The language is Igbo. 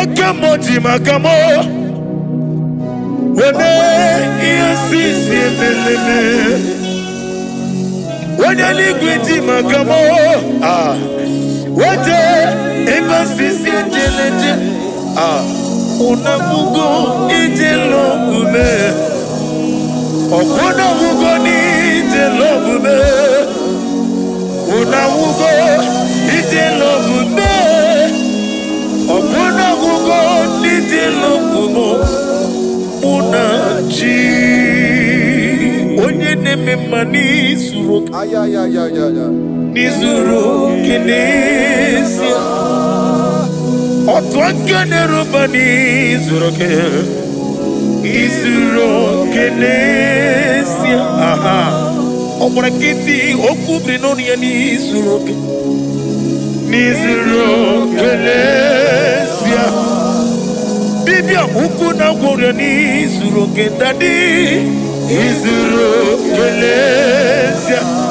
Oke mmụọ ji maka m weme ihe sisi emeleme. Onye eluigwe ji maka m ah wete ebe sisi ejeleje ah unabugo ije lọgbume ọkwụnabugo n'ije lọgbume unabugo ije lọgbume ọkwụnabugo n'ije lọgbume mụ na chi onye na-eme mma n'izuru Ayayayayaya. N'izuru oke n'ezie otu aka na-eruba n'izuru oke izuru oke n'ezie aha ọ gbara nkịtị okwu biri n'ọnụ ya n'izuru oke n'izuru oke n'ezie dibịa ukwu na gwọrọ n'izuru oke daddy izuru oke.